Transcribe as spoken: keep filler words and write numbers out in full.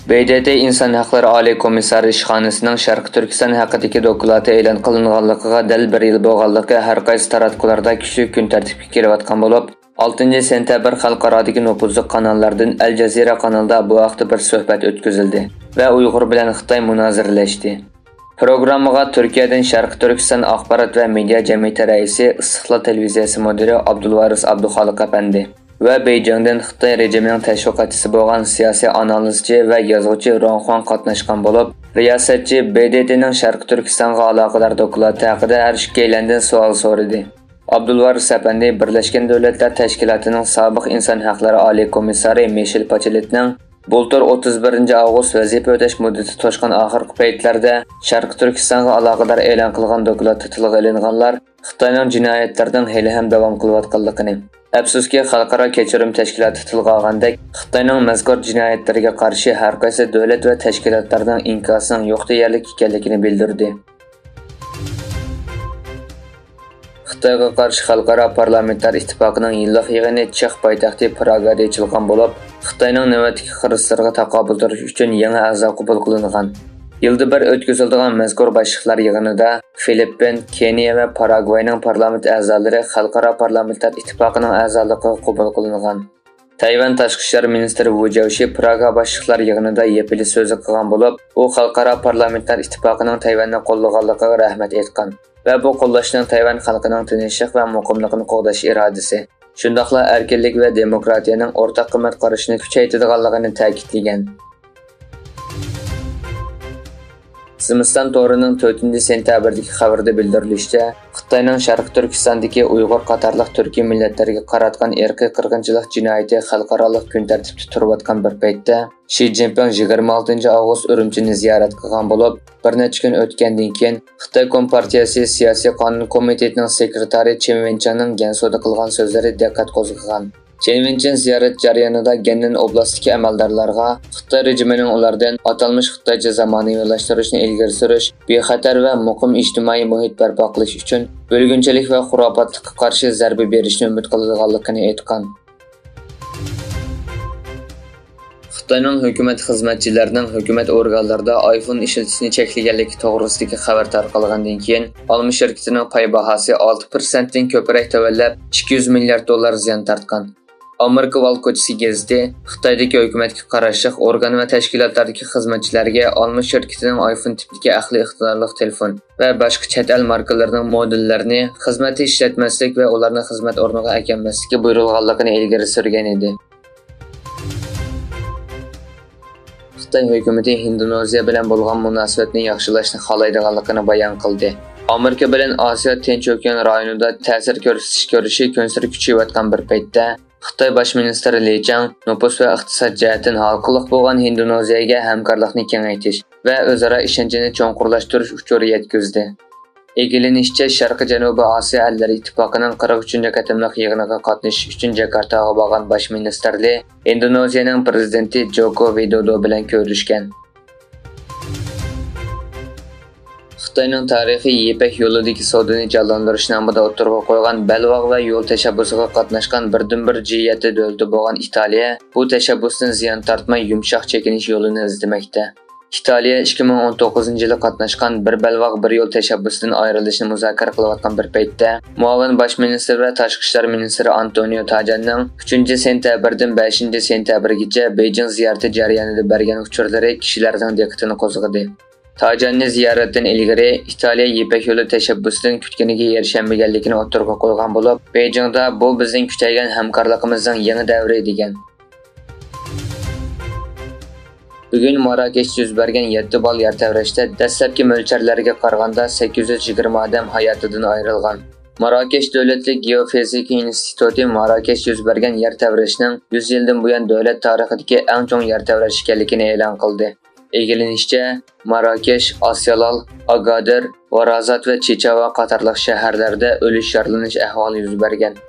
ب د ت ئىنسان ھەقلىرى ئالىي كومىسسارى ئىشخانىسىنىڭ شەرقىي تۈركىستان ھەققىدىكى دوكلاتى ئېلان قىلىنغانلىقىگە دەل بىر يىل بولغانلىقى ھەر قايسى تاراتقۇلاردا كۈچلۈك كۈن تەرتىپكە كېلىۋاتقان بولۇپ، ئالتىنچى سېنتەبىر خەلقئارادىكى نوپۇزلۇق قاناللاردىن ئەل جەزىرە قانىلىدا بۇ ھەقتە بىر سۆھبەت ئۆتكۈزۈلدى ۋە ئۇيغۇر بىلەن خىتاي مۇنازىرىلەشتى. پروگراممىغا تۈركىيەدىن شەرقىي تۈركىستان ئاخبارات ۋە مېدىيا جەمئىيىتى رەئىسى، ئىستىقلال تېلېۋىزىيەسى مۇدىرى ئابدۇلۋارىس ئابدۇخالىق ئەپەندى ۋە بېيجىڭدىن خىتاي رېجىمىنىڭ تەشۋىقاتچىسى بولغان سىياسىي ئانالىزچى ۋە يازغۇچى رۇاڭ خۇاڭ قاتناشقان بولۇپ، رىياسەتچى ب د ت نىڭ شەرقىي تۈركىستانغا ئالاقىدار دوكلاتى ھەققىدە ھەر ئىككىيلەندىن سوئال سورىدى. ئابدۇلۋارىس ئەپەندى بىرلەشكەن دۆلەتلەر تەشكىلاتىنىڭ سابىق ئىنسان ھەقلىرى ئالىي كومىسسارى مىشېل پاچېلېتنىڭ بۇلتۇر ئوتتۇز بىرىنچى ئاۋغۇست ۋەزىپە ئۆتەش مۇددىتى توشقان ئاخىرقى پەيتلەردە شەرقىي تۈركىستانغا ئالاقىدار ئېلان قىلغان دوكلاتتا تىلغا ئېلىنغانلار خىتاينىڭ جىنايەتلىرىنىڭ ھېلىھەم داۋام قىلىۋاتقانلىقىنى، ئەپسۇسكى، خەلقئارا كەچۈرۈم تەشكىلاتى تىلغا ئالغاندەك، خىتاينىڭ مەزكۇر جىنايەتلىرىگە قارشى ھەر قايسى دۆلەت ۋە تەشكىلاتلارنىڭ ئىنكاسىنىڭ يوقتا يەرلىك ئىكەنلىكىنى بىلدۈردى. خىتايغا قارشى خەلقئارا پارلامېنتلار ئىتتىپاقىنىڭ يىللىق يىغىنى چېخ پايتەختى پراگادا ئېچىلغان بولۇپ، خىتاينىڭ نۆۋەتتىكى خىرىسلىرىغا تاقابىل تۇرۇش ئۈچۈن يېڭى ئەزا قوبۇل قىلىنغان. يىلدا بىر ئۆتكۈزۈلىدىغان مەزكۇر باشلىقلار يىغىنىدا فىلىپپىن، كېنىيە ۋە پاراگۋاينىڭ پارلامېنت ئەزالىرى خەلقئارا پارلامېنتلار ئىتتىپاقىنىڭ ئەزالىقىغا قوبۇل قىلىنغان. تەيۋەن تاشقى ئىشلار مىنىستىرى ۋۇ جياۋشى پراگا باشلىقلار يىغىنىدا يەپىلى سۆزى قىلغان بولۇپ، ئۇ خەلقئارا پارلامېنتلار ئىتتىپاقىنىڭ تەيۋەننى قوللىغانلىقىغا رەھمەت ئېيتقان ۋە بۇ قوللاشنىڭ تەيۋەن خەلقىنىڭ تىنچلىق ۋە مۇقىملىقىنى قوغداش ئىرادىسى، شۇنداقلا ئەركىنلىك ۋە دېموكراتىيەنىڭ ئورتاق قىممەت قارىشىنى كۈچەيتىدىغانلىقىنى تەكىتلىگەن. زىمىستان تورىنىڭ تۆتىنچى سېنتەبىردىكى خەۋىرىدە بىلدۈرۈلۈشىچە، خىتاينىڭ شەرقىي تۈركىستاندىكى ئۇيغۇر قاتارلىق تۈركىي مىللەتلەرگە قاراتقان ئىرقىي قىرغىنچىلىق جىنايىتى خەلقئارالىق كۈن تەرتىپتە تۇرۇۋاتقان بىر پەيتتە، شى جىنپىڭ يىگىرمە ئالتىنچى ئاۋغۇست ئۈرۈمچىنى زىيارەت قىلغان بولۇپ، بىر نەچچە كۈن ئۆتكەندىن كېيىن، خىتاي كومپارتىيەسى سىياسىي قانۇن كومىتېتىنىڭ سېكرېتارى چېن ۋېنچىڭنىڭ گەنسۇدا قىلغان سۆزلىرى دىققەت قوزغىغان. چېن ۋېنچىن زىيارەت جەريانىدا گەننەن ئوبلاستىدىكى ئەمەلدارلارغا خىتاي رېجىمىنىڭ ئۇلاردىن ئاتالمىش خىتايچە زامانىۋىلاشتۇرۇشنى ئىلگىرى سۈرۈش، بىخەتەر ۋە مۇقىم ئىجتىمائىي مۇھىت بەرپا قىلىش ئۈچۈن بۆلگۈنچىلىك ۋە خۇراپاتلىققا قارشى زەربە بېرىشنى ئۈمىد قىلىدىغانلىقىنى ئېيتقان. خىتاينىڭ ھۆكۈمەت خىزمەتچىلىرىنىڭ ھۆكۈمەت ئورگانلىرىدا ئايفون ئىشلىتىشنى چەكلىگەنلىكى توغرىسىدىكى خەۋەر تارقالغاندىن كېيىن، ئالما شىركىتىنىڭ پاي باھاسى ئالتە پىرسەنتتىن كۆپرەك تۆۋەنلەپ، ئىككى يۈز مىليارد دوللار زىيان تارتقان. ئامېرىكا ۋال كوچىسى گېزىتى خىتايدىكى ھۆكۈمەتكە قاراشلىق ئورگان ۋە تەشكىلاتلاردىكى خىزمەتچىلەرگە ئالما شىركىتىنىڭ ئايفون تىپىدىكى ئەقلىي ئىقتىدارلىق تېلېفون ۋە باشقا چەت ئەل ماركىلىرىنىڭ مودېللىرىنى خىزمەتتە ئىشلەتمەسلىك ۋە ئۇلارنى خىزمەت ئورنىغا ئەكەلمەسلىككە بۇيرۇلغانلىقىنى ئىلگىرى سۈرگەن ئىدى. خىتاي ھۆكۈمىتى ھىندونېزىيە بىلەن بولغان مۇناسىۋەتنى ياخشىلاشنى خالايدىغانلىقىنى بايان قىلدى. ئامېرىكا بىلەن ئاسىيا تىنچ ئوكيان رايونىدا تەسىر كۆرسىتىش كۈرىشى كۈنسېرى كۈچىيىۋاتقان بىر پەيتتە، خىتاي باش مىنىستىرى لى چاڭ نوپۇس ۋە ئىقتىساد جەھەتتىن ھالقىلىق بولغان ھىندونېزىيەگە ھەمكارلىقنى كېڭەيتىش ۋە ئۆزئارا ئىشەنچنى چوڭقۇرلاشتۇرۇش ئۇچۇرى يەتكۈزدى. ئىگىلىنىشىچە، شەرقىي جەنۇبىي ئاسىيا ئەللىرى ئىتتىپاقىنىڭ قىرىق ئۈچىنچى قېتىملىق يىغىنىغا قاتنىشىش ئۈچۈن جاكارتاغا بارغان باش مىنىستىر لى ھىندونېزىيەنىڭ پىرېزىدېنتى جوكو ۋىدودو بىلەن كۆرۈشكەن. خىتاينىڭ تارىخىي يىپەك يولىدىكى سودىنى جانلاندۇرۇش نامىدا ئوتتۇرىغا قويغان بەلباغ ۋە يول تەشەببۇسىغا قاتناشقان بىردىنبىر جى يەتتە دۆلىتى بولغان ئىتالىيە بۇ تەشەببۇستىن زىيان تارتماي يۇمشاق چېكىنىش يولىنى ئىزدىمەكتە. ئىتالىيە ئىككى مىڭ ئون توققۇزىنچى يىلى قاتناشقان بىر بەلباغ بىر يول تەشەببۇسىدىن ئايرىلىشنى مۇزاكىرە قىلىۋاتقان بىر پەيتتە، مۇئاۋىن باش مىنىستىر ۋە تاشقى ئىشلار مىنىستىرى ئانتونىيو تاجاننىڭ ئۈچىنچى سېنتەبىردىن بەشىنچى سېنتەبىرگىچە بېيجىڭ زىيارىتى جەريانىدا بەرگەن ئۇچۇرلىرى كىشىلەرنىڭ دىققىتىنى قوزغىدى. تاجاننى زىيارەتتىن ئىلگىرى ئىتالىيە يىپەك يولى تەشەببۇسىدىن كۈتكىنىگە ئېرىشەلمىگەنلىكىنى ئوتتۇرىغا قويغان بولۇپ، بېيجىڭدا بۇ بىزنىڭ كۈتەيگەن ھەمكارلىقىمىزنىڭ يېڭى دەۋرى، دېگەن. بۈگۈن ماراكەشتە يۈز بەرگەن يەتتە بال يەر تەۋرەشتە دەسلەپكى مۆلچەرلەرگە قارىغاندا سەككىز يۈز يىگىرمە ئادەم ھاياتىدىن ئايرىلغان. ماراكەش دۆلەتلىك گېئوفىزىكا ئىنستىتۇتى ماراكەشتە يۈز بەرگەن يەر تەۋرەشنىڭ يۈز يىلدىن بۇيان دۆلەت تارىخىدىكى ئەڭ چوڭ يەر تەۋرەش ئىكەنلىكىنى ئېلان قىلدى. ئىگىلىنىشىچە، ماراكەش، ئاسيالال، ئاگادىر، ۋارازات ۋە چىچاۋا قاتارلىق شەھەرلەردە ئۆلۈش، يارىلىنىش ئەھۋالى يۈز بەرگەن.